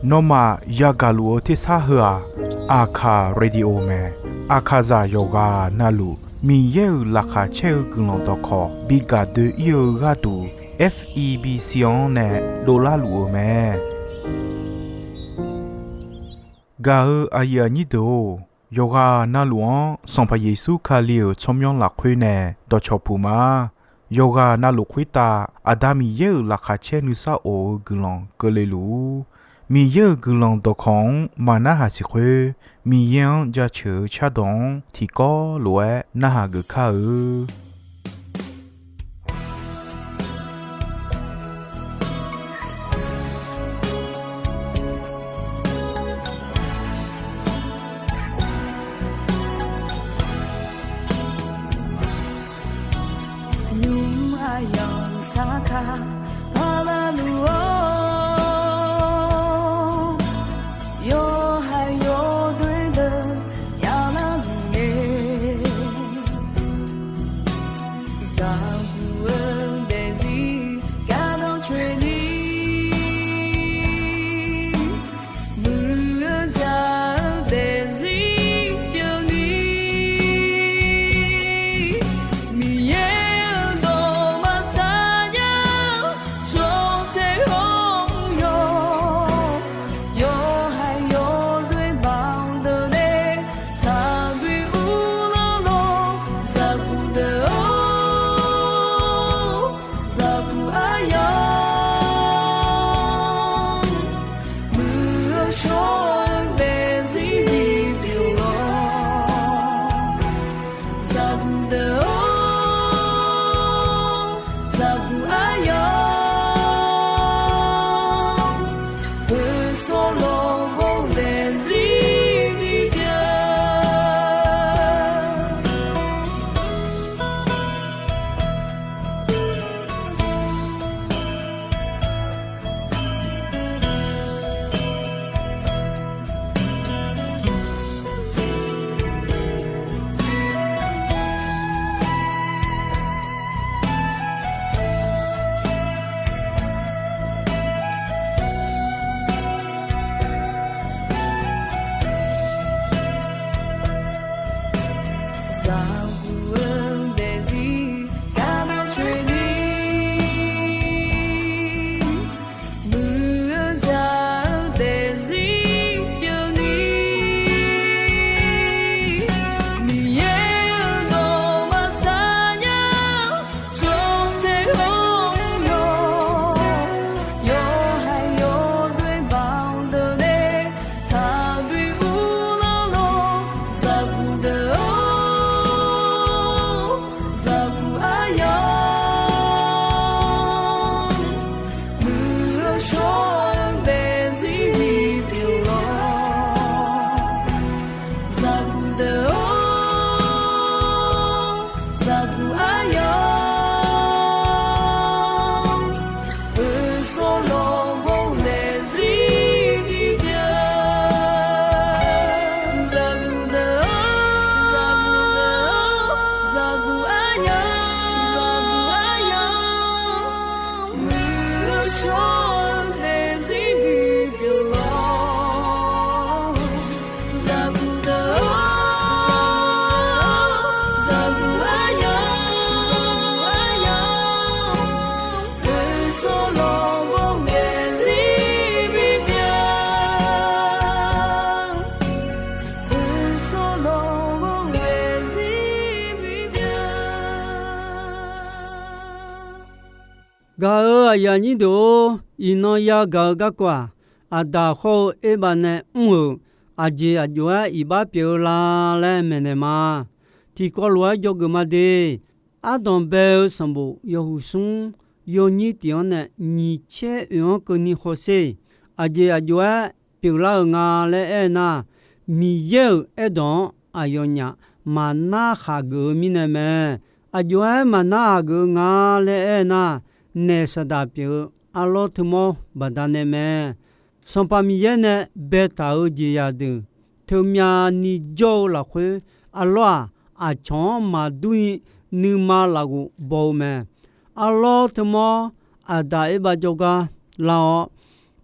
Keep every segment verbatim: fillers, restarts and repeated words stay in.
Nawmaf yagaq luf-eu tersar heu-aq, Aqkaq Radio mae. Aqkaqzaq yawqghaq navluf Miqyaer-euq laqkhaq caer-eu guiqlanq dawqkawq bi gaq doe-ir-eu gharduq, F E B C-anr nae dovlar luf-eu mae. Gaq-eu aqyuif aqnyir deuq-or, yawqghaq navluf-anr Sanqpaq Yeqsur Kali-euq tsawrmyanr lafkhoer nae dawqcawq puq ma. Yawqghaq navluf khoertav Aqda Miqyaer-euq laqkhaq caer nuisar of-eu guiqlanq keuvle luf-ur. Miqyaer-euq guiqlanq dawqkawq-anr maqnarhaq siq khoer, Miqyaer-anr jaceuq-eu cardawq-anr tiqkawv lof-aer narhaq geuf kar-eu. Nymq aqyawf saqkaq paqlaq luf-awr, yawqha yawdoer deuq yaqlar luf-eu, zaqguq-eu daefzir gardanr coeni, muiq-eu jaq-eu daefzir pyeufni, Miqyaer-euq dawq maqsar nya-eu tsawrtae hawr-eu yawq, yawqha yawdoer baqdeuq nae taqbi uvlanr lawr, zaqguq deuq-or, zaqguq aryamq, muiq-eu shawr-eu daefzir bipyeuf-awr, zaqguq deuq-or, zaqguq aryamq, khoeqsawr lawq ghof daefzir bipyeuf. Zaqguq-eu daefzir gardanr coeni, muiq-eu jaq-eu daefzir pyeufni, Miqyaer-euq dawq maqsar nya-eu tsawrtae hawr-eu yawq, yawqha yawdoer baqdeuq nae taqbi uvlanr lawr, zaqguq deuq-or, zaqguq aryamq, muiq-eu shawr-eu daefzir bipyeuf-awr, zaqguq deuq-or, zaqguq aryamq, khoeqsawr lawq ghof daefzir bipyeuf, zaqguq deuq-or, zaqguq aryamq, zaqguq aryamq, muiq-eu shawr-eu daefzir bipyeuf-awr, zaqguq deuq-or, zaqguq aryamq, aryamq, khoeqsawr lawq ghof daefzir bipyeuf, khoeqsawr lawq ghof daefzir bipyeuf. Gaq-eu aqyuif aqnyir deuq-or, iqnan yagaq-eu garkawv-aq, Aqdaq hawr-eu Erbav nae mr-euq aqjeq aqjox-aer iqbax pyeuf-eu la laer maeqnaeq ma. Tiqkawv lof-aer dzawgeuf ma de. Ardanq bae-eu sanqbof yawhuiq smr yawnyir tiq-anr nae nyiq caer oeq-anr keuvni hawsher. Aqjeq aqjox-aer pyeuflar-euq nga laer aer nar, Miqyaer-euq aerdawq-anr aqyawfnyaf maqnar khaq geuf-eu mirnae mae. Aqjox-aer maqnar khaq geuf-eu nga laer aer nar, naeq saqdaq pyeuf-eu arlawr teumawr baqdanae mae. Sanqpaq Miqyaer nae baetaq-euq jeqzaq deuq teumyani jawr-eu lafkhoer, arlawr-aq, aqcawq-anr maqdur ni nuima lafghof baw-eu mae. Arlawr teumawr Aqdaq Erbav jawrgar lar-awr,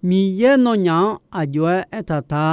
Miqyaer nawnyaf-anr aqjox-aer aertaq ta.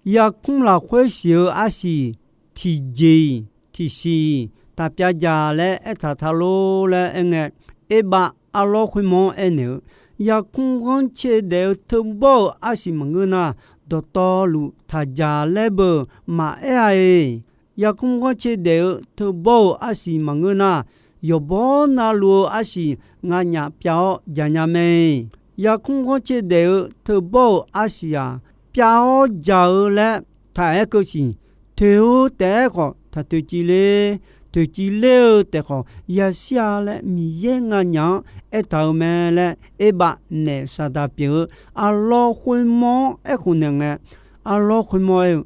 Yarkmr lafkhoer siq-eu arsiq tiqjeq-iq tiqsiq-iq taqpyav jaq laer aertaq ta lor laer aerngae, Erbav arlawr khoermawr-anr aernaeq-eu, Yarkmr ghanrcae daef-eu teubawr-euq arsiq maqngeur nar, dawqtawvluf taqjaq laer beu maqaer-a-eq. Yarkmr ghanrcae daef-eu teubawr-euq arsiq maqngeur nar, yawqbawr navluf-eu arsiq nganyaf pyav-awr jaq nya mae. Yarkmr ghanrcae daef-eu teubawr-euq arsiq-aq, pyav-awr jaq-eu laer taq aer keuv siq. Toeq-eu taef-aer khawf taq toeqciv ler. Toeqciv ler-eu taef khawf yashir-a laer Miqyaer nganyaf-anr aertaq-euq mae laer Erbav naef Saqdaq pyeuf-eu arlawr khoermawr-anr aerkhof naeq ngae, arlawr khoermawr aer-eu,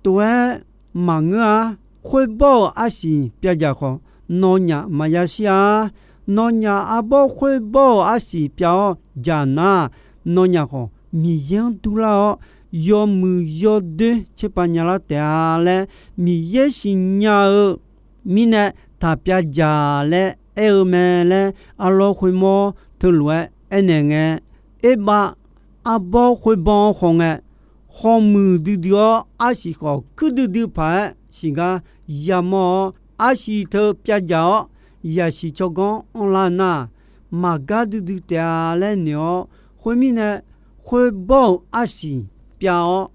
Tov-aer maqngeur-a. Khoerbawr-euq arsiq pyav jaq khawf, nawnyaf maqya shir-a. Nawnyaf arbawr khoerbawr-euq arsiq pyav-awr jaq nar, nawnyaf khawf Miqyaer-anr durlar-awr, yawmuiq yawdoer tserpav nyalar taef-a laer Miqyaer siqnya-eu mirnae taqpyav jaq laer aer-eu mae laer, arlawr khoermawr teulof-aer aernaeq ngae, Erbav arbawr khoerbawr-anr khawf ngae, khawmuiq duidui-awr arsiq khawf kuir duidui paq-aer siqgar yamawr-awr, arsiq teu pyav jaq-awr, yasiq tsawrganr anrlar nar, maqgar duidui taef-a laer noeq-awr, khoermirnae, khoerbawr-euq arsiq pyav-awr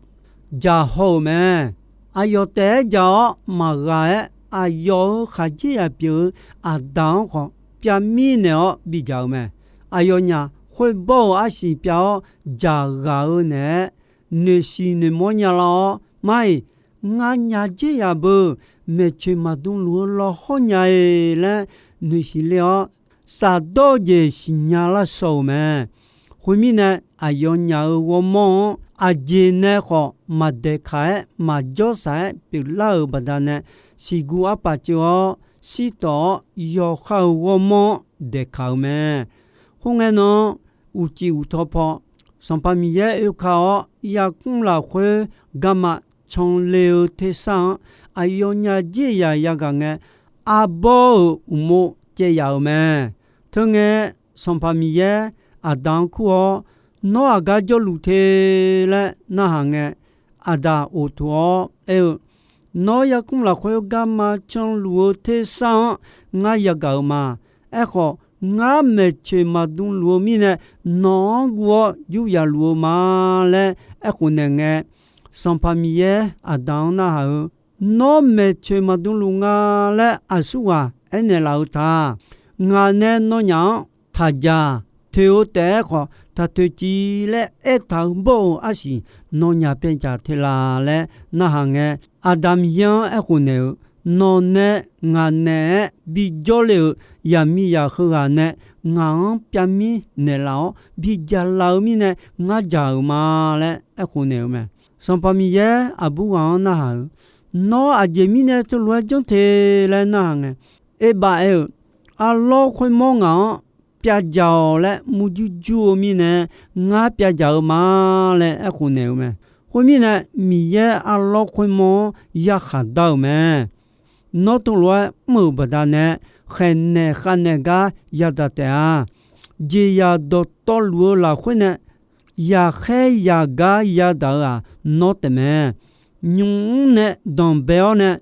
jaq haw-euq mae. Aqyawf taef-aer jaq-awr maqghaq-aer, aqyawf-euq khaqdzerzaq pyeuf-eu Aqdaq-anr khawf pyavmir naeq-awr bidzaq-euq mae. Aqyawfnyaf khoerbawr-euq arsiq pyav-awr jaq ghaq-eu naeq-aer, noeqsiq noeqmawr nyalar-awr, Mar-iq, ngar nya dzer yaq beu, maeqtsoeq maqdmluf-eu lawhawr nya-e laer noeqsiq ler-awr, shafdawr-eu jeq siqnya lar shaw-euq mae. Khoermirnae, aqyawfnyaf-euq ghawrmawr-anr aqjeq nae khawf maqdaeqkaq-aer maqjawrsaq-aer pyeuflar-euq baqdanae, siqguv arpaf ceuv-awr shirtawf-awr yawqha-euq ghawrmawr-anr daeqkaq-euq mae. Khoerngae nan, uqcif uqtaw paw Sanqpaq Miqyaer oeka-awr yarkmr lafkhoer garma canle-eu tersar-anr aqyawfnyaf dzer yaq yagaq ngae, arbawr-euq uqmov caev yaf-euq mae. Teungae, Sanqpaq Miqyaer Aqdaq-anr kur-awr, Nawr aqgar jawrluf te laer narhaq ngae, Aqdaq oqtof-awr aer-eu, Nawr yarkmr lafkhoer garma canluf-eu tersar-anr ngar yagaq-euq ma. Aerkhawf, ngar maeqtsoeq maqdmluf-eu mirnae, nawq-anr guv-awr jur yaf luf-eu ma laer aerkhof naeq ngae, Sanqpaq Miqyaer Aqdaq-anr narhaq-eu, Nawr maeqtsoeq maqdmluf nga laer aqsurghaq aernaeq laf-eu ta. Ngaq nae nawnyaf-anr taqjaq toeq-eu taef-aer khawf taq toeqciv laer aertaq-eu bawr-euq arsiq nawnyaf pyav jaq te la laer narhaq ngae, Aqdaq Miqyaer-anr aerkhof naeq-eu, Nawq nae ngaq naeq-aer bijawr le-euq yaqmiqzaq heughaq nae ngaq-anr pyavmir naeqlaf-awr bidzaq laf-eu mirnae ngar jaq-euq ma laer aerkhof naeq-eu mae. Sanqpaq Miqyaer aqburghaq-anr narhaq-eu, Nawr aqjeq mirnae teulof-aer janr te laer narhaq ngae, Erbav aer-eu, Arlawr khoermawr ngaq-anr pyav jaq-awq laer murjur jur-eu mirnae, ngar pyav jaq-eu ma laer aerkhof naeq-eu mae. Khoermirnae, Miqyaer arlawr khoermawr-anr yarkhaq dar-euq mae. Nawr teulof-aer mr-euq baqdanae, khaeqnaeq khavnaeq gar yadaq taef-a. Jeqzaq dawqtawvluf-eu lafkhoer nae yaqkhaer yaqgar yadaq-eu-aq, nawr taefmae. Nymq-mr nae danqbae-awr nae,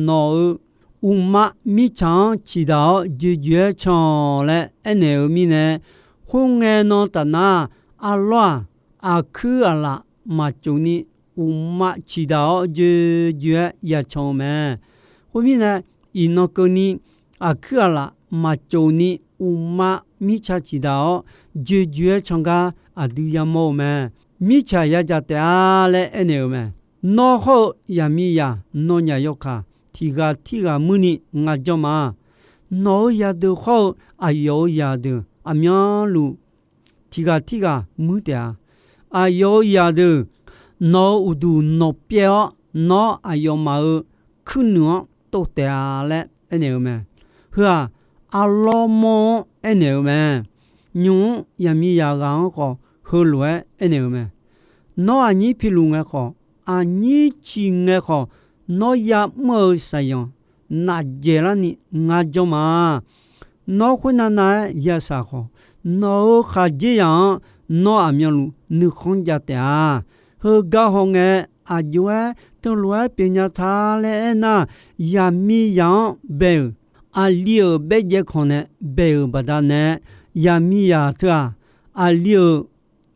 nawq-euq uqmav mirtsaq-anr ciqdaq-awr joejoe-aer can-awq laer aernaeq-eu mirnae, khoerngae nan tafnar, arlawr-aq, aqkuir aqlaf maqtsov ni uqmav ciqdaq-awr joejoe-aer yacan-eu mae. Khoermirnae, iqnan keuvni aqkuir aqlaf maqtsov ni uqmav mirtsaq ciqdaq-awr joejoe-aer can gar aqdui yamawr-eu mae. Mirtsaq yadzaq taef-a laer aernaeq-eu mae. Nawr hawr-eu yaqmiqzaq nawnyaf yawkaq tiqghaq tirghaq muir ni ngar janr ma. Nawq-euq zaqdeuq hawr-eu aqyawf-euq zaqdeuq aqmyanluf tiqghaq tirghaq muir taef-a. Aqyawf-euq zaqdeuq nawq-euq uqduq nawqpyaev-awr, nawr aqyawfmaf-euq kuirnuiq-anr tov taef-a laer aernaeq-eu mae. Heu-aq, arlawr mawr-anr aernaeq-eu mae. Nymq-mr yaqmiqzaq ghaq-anr khawf, heulof-aer aernaeq-eu mae. Nawr aqnyir piluf ngae khawf, aqnyir ciq ngae khawf, nawr yamr-eu saqyanq nafdzaeq larni ngar janr ma. Nawr khoernav nav-aer yashaq khawf, nawq-euq khaqdzerzaq-anr nawr aqmyanluf nuikhanr jav taef-a. Heugar hawngae, aqjox-aer teulof-aer pyeufnya ta laer aernar, yaqmiqzaq-anr bae-euq, aqli-euq baerjaev kanq nae bae-euq baqdanae, yaqmiqzaq teu-aq, aqli-euq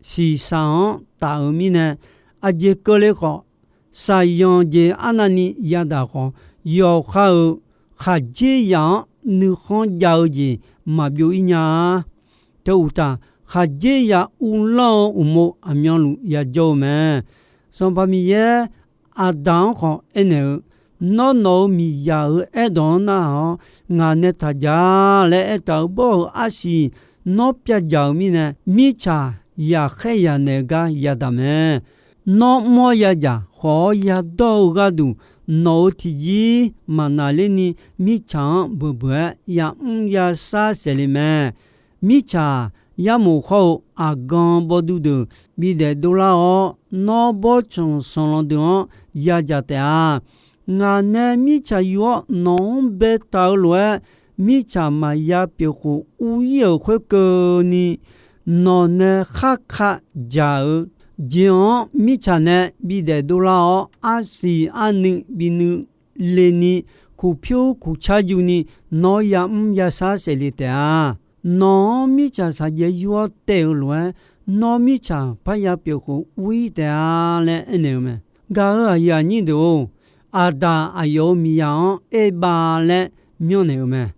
shiqshaq-anr taf-eu mirnae, aqjeq keuvle khawf, shaqzanq jeq arnavni yadaq khawf, yawqha-euq khaqdzerzaq-anr nuikhanr jav-eu jeq maqbyov-ir nya-a. Teu uqtaf, khaqdzerzaq uvlanr-eu uqmov aqmyanluf yajawr-eu mae. Sanqpaq Miqyaer Aqdaq-anr khawf aernaeq-eu, Nawr nawq-euq miqzaq-euq aerdawq-anr narhaq-awr, ngaq nae taq ja laer aertaq-euq bawr-euq arsiq nawr pyavdzaq-euq mirnae, mirtsaq yaqkhaer yanaeq-eu gar yadaq mae. Nawr mr-awr yadzaq khawf-awr yadawr-eu gharduq, nawq-euq tiqjir maqnaqlerni mirtsaq-anr beuq beuq-aer yamr yashar saeqle mae. Mirtsaq-aq, yarmof hawr-eu aqgan bawduv deuq bidaef dovlar-awr, nawr bawrtsanq sanqlanq deuq-anr yadzaq taef-a. Ngaq nae mirtsaq yur-awr nawq-anr baetaq-eu lof-aer, mirtsaq maqya pyeuf khof ur-ir-euq khoerkeuvni, nawq nae kharka dzaq-eu jeq-anr mirtsaq nae bidaef dovlar-awr, arsiq arnuiv binuiv leni, kuqpyur kuqcar yuni, nawr yamr yashar saeqle taef-a. Nawq-anr mirtsaq shaqjaev yur-awr taev-eu lof-aer, nawr mirtsaq parya pyeuf khof ur-ir taef-a laer aernaeq-eu mae. Gaq-euq aqyuif aqnyir deuq-or, Aqdaq aqyawf-euq miqzaq-anr Erbav laer myanrnaeq-eu mae.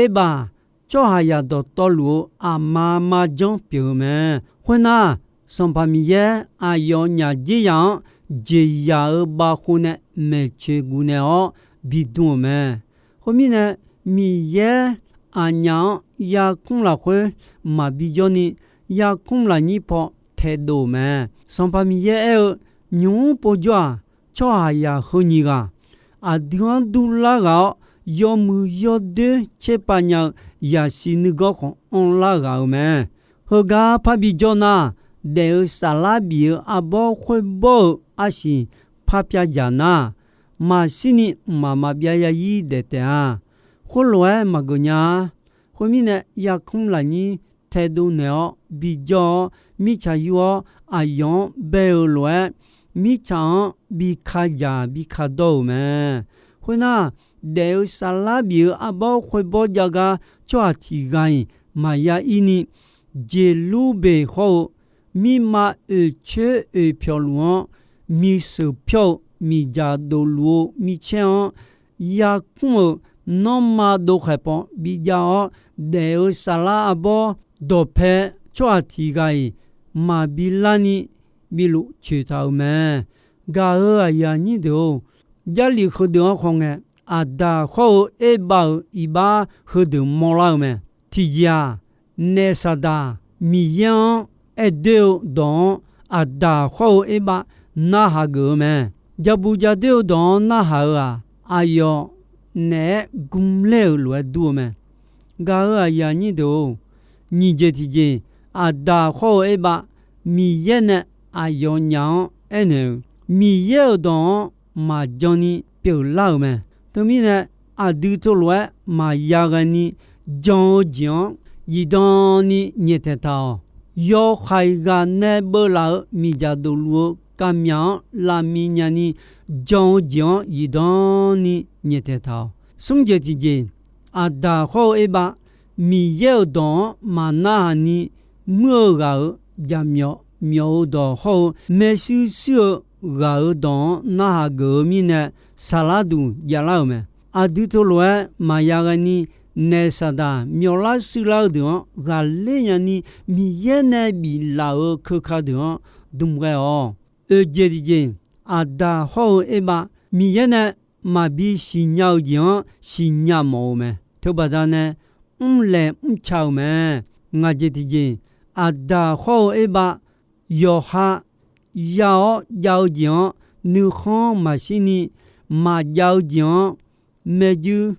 Erbav-aq, tsawrhaqzaq dawqtawvluf-eu aqma marjanr pyeuf-eu mae. Khoernar, Sanqpaq Miqyaer aqyawfnyaf dzerzaq-anr jeqzaq-euq bavkhov nae maeqtsoeq guv naeq-awr bidm-euq mae. Khoermirnae, Miqyaer aqnyaf-anr yarkmr lafkhoer maqbi jawrni, yarkmr lafnyir paw taedov-euq mae. Sanqpaq Miqyaer aer-eu, Nymq-mr povjawr-aq, tsawrhaqzaq heu nyiq ghaq aqdui-anr durlar ghaq-awr, yawmuiq yawdoer tserpav nya-eu zaqsiq nuigawr khawf anrlar ghaq-euq mae. Heugar parbi jawr nar, daef-eu saflar bif-eu arbawr khoerbawr-eu arsiq parpyav dzaq nar, maqshirni mqmaq maqbyav ya-ir daef taef-a. Khoerlof-aer maqgeuf nya-a. Khoermirnae, yarkmr lafnyir taedov naeq-awr bijawr-awr, mirtsaq yur-awr aqyawf-anr bae-eu lof-aer, mirtsaq-anr bi ka dzaq bi ka dawr-euq mae. Khoernar, daef-eu saflar bif-eu arbawr khoerbawr jav gar tsawrhaq tiq ghaq-iq maqya ir ni, Jeqlurbeq hawr-eu mirma oeqcoer oeqpyawq luf-anr, miqsheuq pyawr-eu miqdzaq dofluf-eu micaer-anr, yarkmr-euq nanrma dovkhaeq paw bijav-awr, daef-eu saflar arbawr dawqpae tsawrhaq tiq ghaq-iq maqbi larni biluf coeqtaq-euq mae. Gaq-euq aqyuif aqnyir deuq-or, Jarlif heudeuq-anr khawf ngae, Aqdaq hawr-eu Erbav-euq iqbax heudeuq mawrlar-eu mae. Tiqjeq-aq, naef Saqdaq Miqyaer-anr aerdoer-eu dawq-anr Aqdaq hawr-eu Erbav narhaq geuf-eu mae. Jabu jadoer-eu dawq-anr narhaq-euq-aq, aqyawf naeq-aer gmler-euq lof-aer dur-eu mae. Gaq-euq aqyuif aqnyir deuq-or, nyiq jeq tiqjeq, Aqdaq hawr-eu Erbav, Miqyaer nae aqyawfnyaf-anr aernaeq-euq, Miqyaer-euq dawq-anr maqjan ni pyeuflar-euq mae. Teumirnae, aqdui teulof-aer maqya ghae ni jan-eu jeq-anr zifdan ni nyaeftaeq taq-awq. Yawhaiq ghaq nae beuvlaf-euq miqdzaq dofluf-eu kavmyaq-anr lavmi nyani jan-eu jeq-anr zifdan ni nyaeftaeq taq-awq. Smr jeq tiqjeq, Aqdaq hawr-eu Erbav, Miqyaer-euq dawq-anr maqnarhaq ni muir-eu ghaq-euq jaqmyawf myawf-eu dawq hawr-eu maershuir shuir-eu ghaq-euq dawq-anr narhaq geuf-eu mirnae, saqlar duq javlar-euq mae. Aqdui teulof-aer maqya ghae ni naef Saqdaq myawflar shuirlar-eu deuq-anr ghaqler nyani Miqyaer nae biflaf-euq keuka deuq-anr dm ghae-awq. Oeq jeq tiqjeq, Aqdaq hawr-eu Erbav, Miqyaer nae maqbi siqnya-eu jeq-anr siqnya mawf-eu mae. Teubaqda nae mrlaeq mrca-euq mae. Ngaq jeq tiqjeq, Aqdaq hawr-eu Erbav, yawqha ya-awr jav-eu jeq-anr nuikhanr maqshir ni, maqjav-eu jeq-anr maerjuir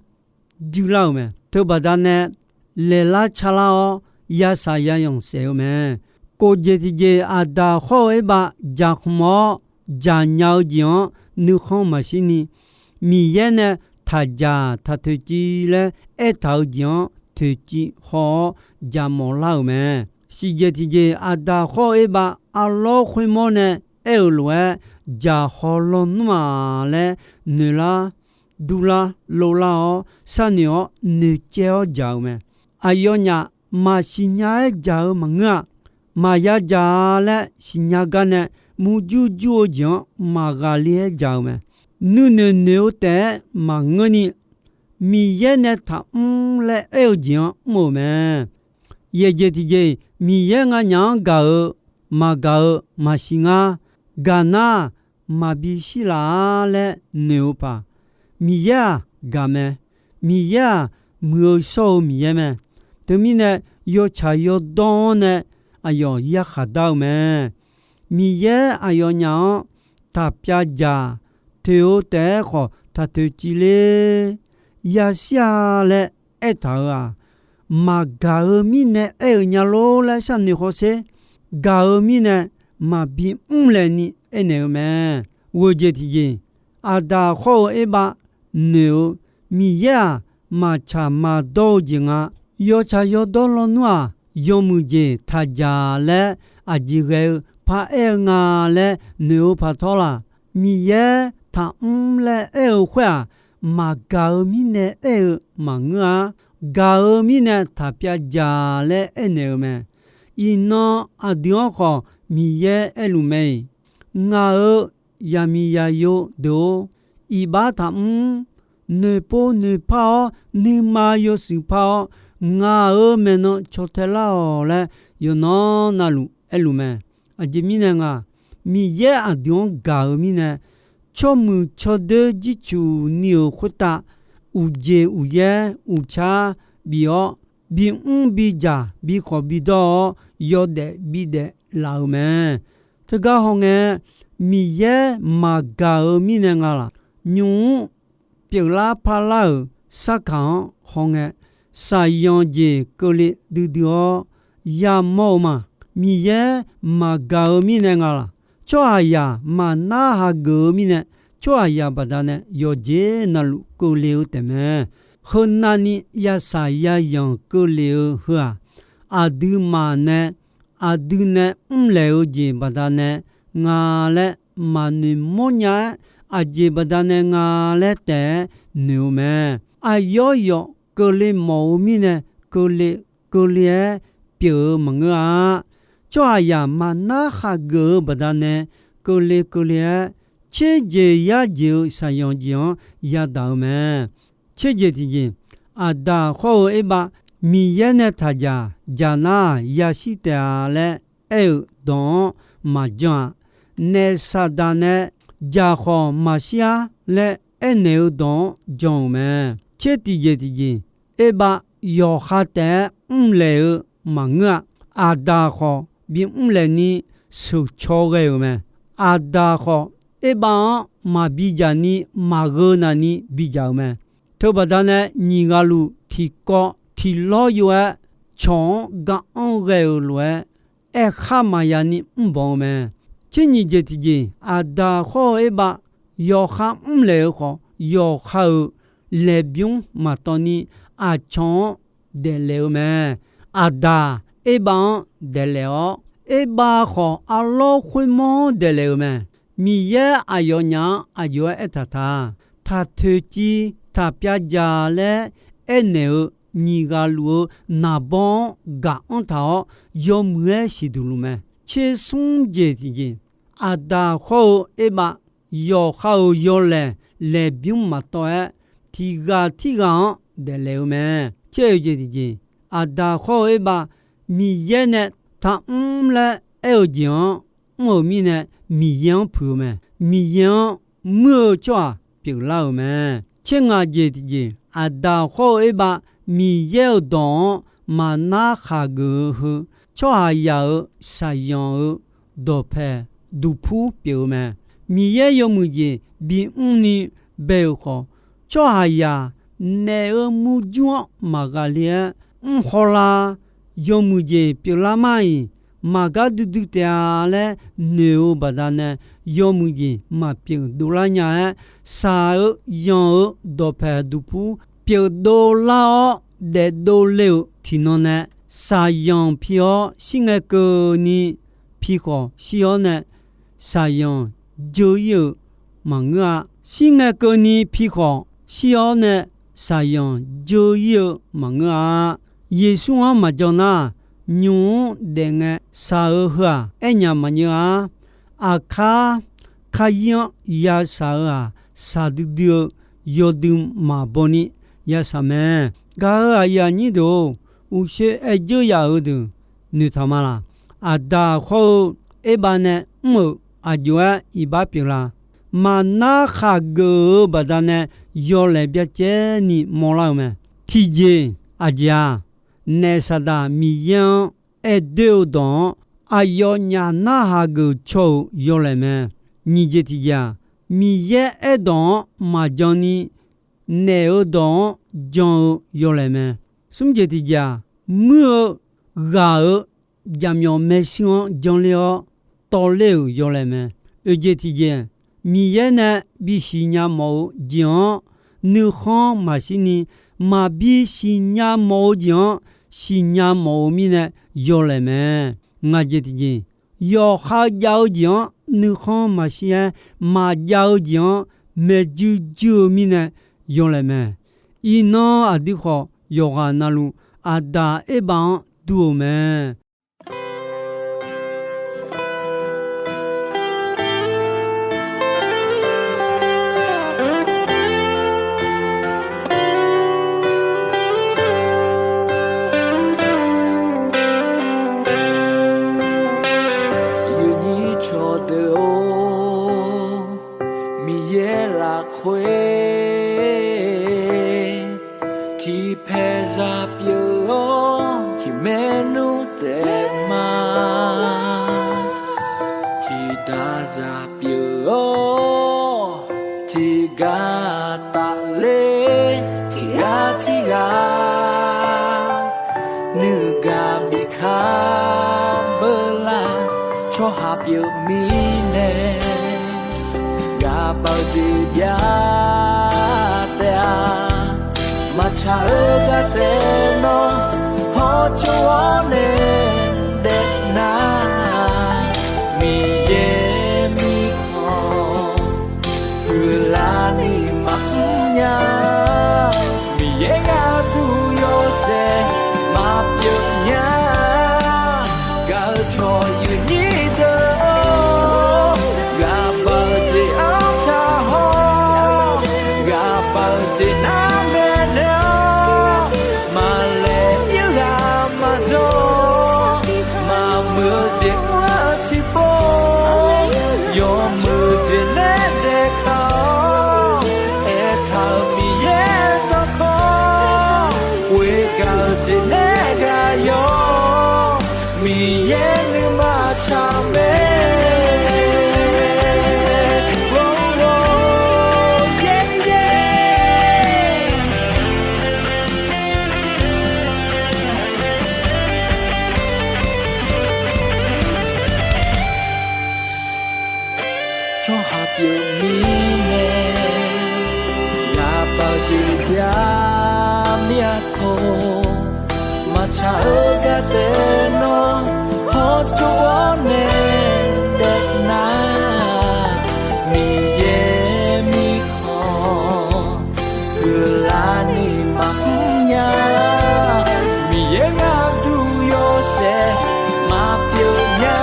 juirlar-euq mae. Teubaqda nae laeqlar calar-awr, yasaq yayamq saef-eu mae. Kof jeq tiqjeq, Aqdaq hawr-eu Erbav jaqkhmq-awr jaqnya-eu jeq-anr nuikhanr maqshir ni, Miqyaer nae taqjaq taq toeqciv laer aertaq-eu jeq-anr toeqciv haw-awr jaqmawf lar-euq mae. Siqjeq tiqjeq, aqdaq khawr-eu erbav arlawr khoermawr nae aer-euq lof-aer, jaqhaw lawnmr-aq laer noeqlar, durlar, lovlar-awr sharnoeq-awr noeqcaev-awr jaq-eu mae. Aqyawfnyaf maqsiq nya-aer jaq-eu maqngeur-a. Maqya jaq-a laer siqnya gar nae murjur jur-eu jeq-anr maqghaqle-aer jaq-eu mae. Nuinoeq noeq-eu taef-aer maqngeurni, Miqyaer nae taqmr laer aer-eu jeq-anr mr-euq mae. Yaeqjeq tiqjeq, Miqyaer nganyaf-anr gaq-eu maqgaq-eu maqsiq ngar. Gaq nar-aq, maqbi shirlaf-a laer noeq-eu paq, Miqyaer-aq gaq mae. Miqyaer-aq, muiq-eu shawr-eu Miqyaer mae. Teumirnae, yawtsaq yawdawr-anr nae aqyawf yarkhaq dar-eu mae. Miqyaer aqyawfnyaf-anr taq pyavdzaq, toeq-eu taef-aer khawf taq toeqciv ler, yashir-a laer aertaq-euq-aq, maqgaq-eu mirnae aer-eu nya lor laer sharnoeq hawsher. Gaq-eu mirnae maqbi mrlaeqni aernaeq-eu mae. Ghoeqjeq tiqjeq, aqdaq khawr-eu erbav noeq-eu, Miqyaer-aq, maqtsaq maqdawr-eu jeq nga. Yawtsaq yawdawr lawnmr-aq, yawmuiq jeq taq dzaq laer aqjeq ghae-eu paraer-eu nga laer noeq-eu paqtawrlaq, Miqyaer taqmr laer aer-eu khoer-aq, maqgaq-eu mirnae aer-eu maqngeur-a. Gaq-eu mirnae taq pyavdzaq laer aernaeq-eu mae. Iqnan aqdui-anr khawf Miqyaer aerluf mae-iq, Ngaq-euq zaqmiq zaqyo deuq-or, iqbax taqmr, noeqpov noeqpar-awr nuima yawshuif par-awr, ngaq-euq maeqnan caw tae lar-awq laer yawqnan navluf aerluf mae. Aqjeq mirnae nga, Miqyaer aqdui-anr gaq-eu mirnae, tsawrmuiq tsawrdoer jircuf ni-euq khoertav uqjeq uqyaer uqcar bif-awr, bimr bidzaq bikhawf bidawr-awr yawdaef bidaef laf-euq mae. Teugar hawngae, Miqyaer maqgaq-eu mirnae nga laq? Nymq-mr pyeuflar parlar-euq sarkaq-anr hawngae, shaqzanq jeq keuvle duidui-awr yamawr-eu ma. Miqyaer maqgaq-eu mirnae nga laq? Tsawrhaqzaq maqnar hageuf-eu mirnae, tsawrhaqzaq baqdanae yawqjeq navluf keuvle-eu taefmae. Heunavni yashaq yazanq keuvle-eu heu-aq, aqduimaf nae aqdui nae mrlaeq-eu jeq baqdanae nga laer maqnoeq mawrnya-aer, aqjeq baqdanae nga laer taef-aer noeq-eu mae. Aqyawf yawf keuvle mawf-eu mirnae, keuvle keuvle-aer pyeuf-eu maqngeur-a. Tsawrhaqzaq maqnar hageuf-eu baqdanae, keuvle keuvle-aer tserjeq yarjeq-eu shaqzanq jeq-anr yadaq-eu mae. Tserjeq tiqjeq, aqdaq khawr-eu erbav Miqyaer nae taq dzaq dzaq nar-aq, yashir taef-a laer aer-eu dawq-anr maqjan-aq, naef saqdaq nae dzaq khawf maqshir-ar laer aernaeq-eu dawq-anr jan-euq mae. Tser tiqjeq tiqjeq, erbav yawqha taef-aer mrlaeq-eu maqngeur-a. Aqdaq khawf bimr laeqni sheuqcaw ghae-euq mae. Aqdaq khawf erbav-anr maqbi dzaq ni maqgheu navni bidzaq-euq mae. Teubaqda nae nyiq ghaq luf tiqkawv tiqlawr yov-aer cawq-anr ga-anr ghae-euq lof-aer, aerkhar maqya ni mrbanq-eu mae. Tser nyiq jeq tiqjeq, aqdaq khawr-eu erbav yawqha mrlaeq-eu khawf, yawqha-euq laeqbymr maqtawv ni aqcawq-anr daeflaeq-eu mae. Aqdaq erbav-anr daeflaeq-awr, erbav khawf arlawr khoermawr-anr daeflaeq-euq mae. Miqyaer aqyawfnyaf-anr aqjox-aer aertaq ta, taq toeqciv taq pyavdzaq laer aernaeq-eu nyiq ghaq luf-eu naqbawr-anr gaq-anr taq-awr, yawmuiq-aer siqduq luf mae. Tser smr jeq tiqjeq, aqdaq khawr-eu erbav yawqha-euq yawlaeq laeqbymr maqtawv-aer, tiq ghaq tirghaq ghaq-anr daeflaeq-eu mae. Tser oeq jeq tiqjeq, aqdaq khawr-eu erbav Miqyaer nae taqmr laer aer-eu jeq-anr mr-euq mirnae, Miqyaer-anr puiq-eu mae. Miqyaer-anr muir-eu tsawrhaq pyeuflar-euq mae. Tser ngaq jeq tiqjeq, aqdaq khawr-eu erbav Miqyaer-euq dawq-anr maqnar khaqgeuf-eu heu, tsawrhaqzaq-euq shaqzanq-eu dawqpaeq duqpur pyeuf-eu mae. Miqyaer yawmuiq jeq bimr ni bae-euq khawf, tsawrhaqzaq naef-eu murjur-anr maqghaqle-aer mr hawlar, yawmuiq jeq pyeuflar mar-iq, maqgar duidui taef-a laer noeq-eu baqdanae, yawmuiq jeq maqpyeuf dovlar nya-aer, shaq-eu yanq-eu dawqpaeq duqpur pyeuf dovlar-awr daef dovle-euq tiqnan nae, shaqzanq pi-awr shir ngae keuvni pi khawf shir-awr nae, shaqzanq dzeur-ir-euq maqngeur-a. Shir ngae keuvni pi khawf shir-awr nae, shaqzanq dzeur-ir-eu maqngeur-a. Yeqsur-anr maqjan nar, nymq-mr daef ngae shaq-eu heu-aq, aernya maqnyeur-a. Aqkar kar-ir-anr yashaq-eu-aq, shaqdui dui-eu yawdui maqbaw ni yashaq mae. Gaq-euq aqyuif aqnyir deuq-or, uqshoe aer dzeur yaf-eu deuq noeqtaq ma laq. Aqda khawr-eu Erbav nae mr-euq aqjox-aer iqbax pyeuflar. Maqnar khaqgeuf-eu baqdanae yawlaeq byacaevni mawrlar-eu mae. Tiqjeq aqjeq-aq, naef Saqdaq Miqyaer-anr aer doer-eu dawq-anr aqyawfnyaf narhaq geuf caw-euq yawlaeq mae. Nyiq jeq tiqjeq-aq, Miqyaer aerdawq-anr maqjan ni naef-eu dawq-anr jan-eu yawlaeq mae. Smr jeq tiqjeq-aq, muir-eu ghaq-euq jaqmyawf maershuir-anr janr ler-awr tawv ler-euq yawlaeq mae. Oeq jeq tiqjeq, Miqyaer nae bisiq nya mawf-eu jeq-anr nuikhanr maqshir ni, maqbi siqnya mawf-eu jeq-anr siqnya mawf-eu mirnae yawlaeq mae. Ngaq jeq tiqjeq, yawqha jav-eu jeq-anr nuikhanr maqshir-aer, maqjav-eu jeq-anr maeqjuir juir-eu mirnae yawlaeq mae. Iqnan aqdui khawf yawqghaq navluf Aqdaq Erbav-anr dur-eu mae. Yawnyir cawqdeuq-or, Miqyaer lafkhoer tiqpaeq zaq pyeuf-awr, tiqmaernmr taef ma. Tiqdaq zaq pyeuf-awr, tiqgar tafler, tiqgar tiqgar nuigaq bikar beular, tsawrhaq pyeuf mirnae, ghaqbav-eu jeq jav taef-a. Maqtsaq-eu gar taef nawr hawtsov-awr nae daef nar, Miqyaer mirkhanq huiqlar ni maqmr nya. Miqyaer gharduq yawshaef maqpyeuf nya. Gaq-eu cawq yawnyir deuq-or, ghaqbav-eu jeq-anr taq haw-awr, ghaqbav-eu jeq nar maeqnaeq-awr, maqlaeq ir ghaq maqjawr, maqmuiq-eu jeq mr-eu tiqpov, yawmuiq-eu jeq nae daefkaq-awr, aertaq-euq Miqyaer dawqkawq, ghoer gaq-eu jeq nae ghaq yawq, Miqyaer nuima tsaq mae. Tsawrhaq pyeuf mirnae, ghaqbav-eu jeq jav mir-a tawq. Maqtsaq-eu gar taef nawr hawtsov-awr nae daef nar, Miqyaer mirkhanq huiqlar ni maqmr nya. Miqyaer gharduq yawshaef maqpyeuf nya.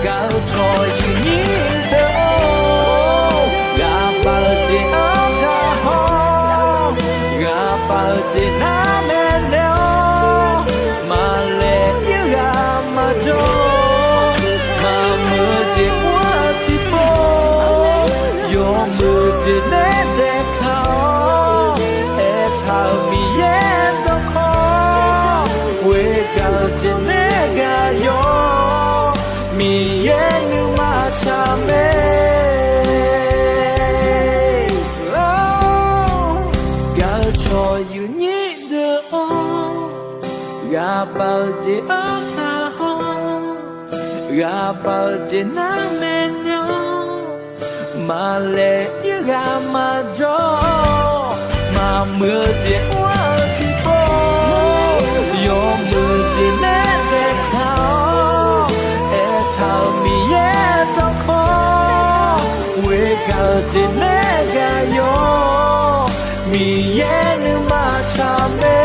Gaq-eu cawq yawnyir deuq-or, ghaqbav-eu jeq-anr taq haw-awr, ghaqbav-eu jeq nar maeqnaeq-awr, maqlaeq ir ghaq maqjawr, maqmuiq-eu jeq mr-eu tiqpov, yawmuiq-eu jeq nae daefkaq-awr, aertaq-euq Miqyaer dawqkawq, ghoer gaq-eu jeq nae ghaq yawq, Miqyaer nuima tsaq mae. Gaq-eu cawq yawnyir deuq-or, ghaqbav-eu jeq-anr taq haw-awr, ghaqbav-eu jeq nar maeqnaeq-awr, maqlaeq ir ghaq maqjawr, maqmuiq-eu jeq mr-eu tiqpov, yaw Jeq nae gaq yawr, Miqyaer nuima tsaq mae.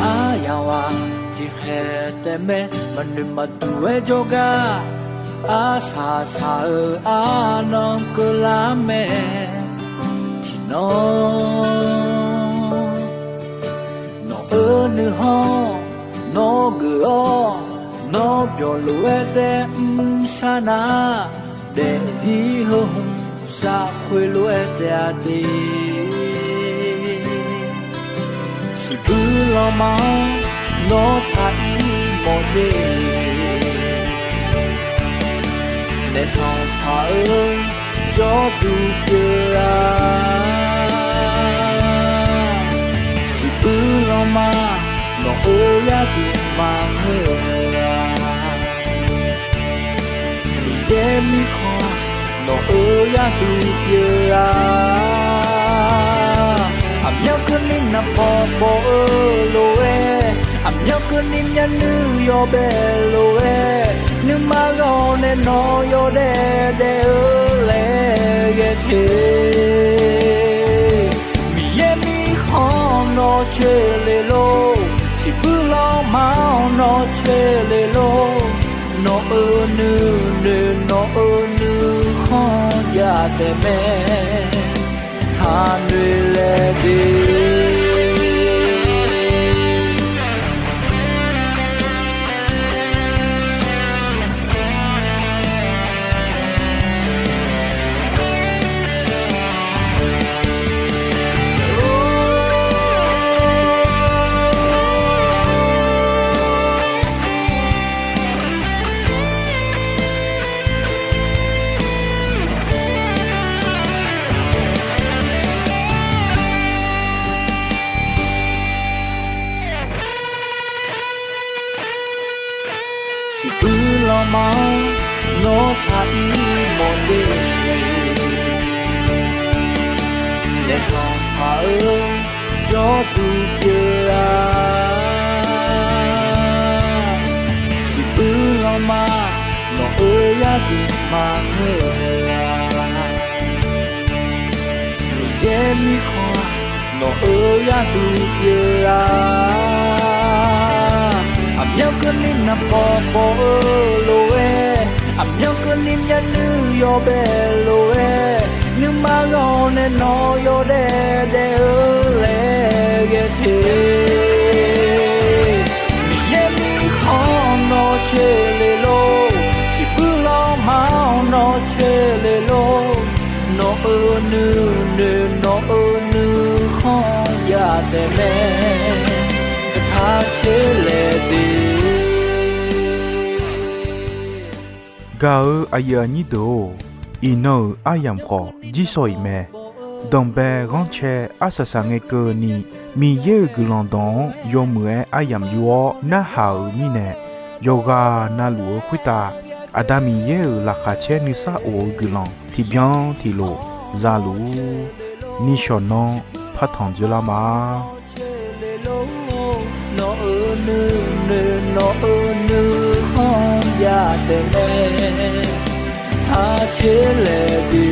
Aryamq-aq tiqkhaeq taef mae, maqnoeq maqduq-aer jawrgar, arsaq saq-eu arnan keuvlar mae. Tiqnan nawq-eu nuikhanr nawr geuf-awr, nawr byawq lof-aer taef mr sharnar, daefzir heu hmq shafkhoer lof-aer taef-a de. Siqbuir lanma-anr nawr taq ir mawf de. Naef sanqpaq-eu jawrduq pyeuf-a. Siqbuir lanma nawq-eu yarduq maqngeur-a. Miqyaer mirkhanq nawq-eu yarduq pyeuf-a. Aqmyanluf keuvni naqpaw paw-eu lof-aer, aqmyanluf keuvni myavnuiv yawbae lof-aer, nuima ghawq nae nawq yawdaef daef-eu laer ghae te. Miqyaer mirkhanq nawr coer le lor, siqbuir lanma-anr nawr coer le lor. Nawq-eu nuinoeq nawq-eu nuikhanr jav taef mae, taqnoeq laeq de. Siqbuir lanma-anr nawr taq ir mawf de. Naef sanqpaq-eu jawrduq pyeuf-a. Siqbuir lanma nawq-eu yarduq maqngeur-a. Miqyaer mirkhanq nawq-eu yarduq pyeuf-a. Aqmyanluf keuvni naqpaw paw-eu lof-aer, aqmyanluf keuvni myavnuiv yawbae lof-aer, nuima ghawq nae nawq yawdaef daef-eu laer ghae te. Miqyaer mirkhanq nawr coer le lor, siqbuir lanma-anr nawr coer le lor. Nawq-eu nuinoeq nawq-eu nuikhanr jav taef mae, taq coer laeq de. Gaq-eu aqyuif aqnyir deuq-or, iqnan-euq aryamq khawf jirsawq iq mae. Danqbae ghanrcae arsaq saqngae keuvni, Miqyaer-euq guiqlanq dawq-anr yawmuiq-aer aryamq yur-awr narhaq-euq mirnae, yawqghaq navluf-eu khoertav Aqda Miqyaer-euq laqkhaq caer nuisar of-eu guiqlanq tiqbyan tiqlof zaluf-ur. Nishawq nanr partanq dzeurlar ma. Nawq-euq nuikhanr jav taef mae, taq coer laeq de.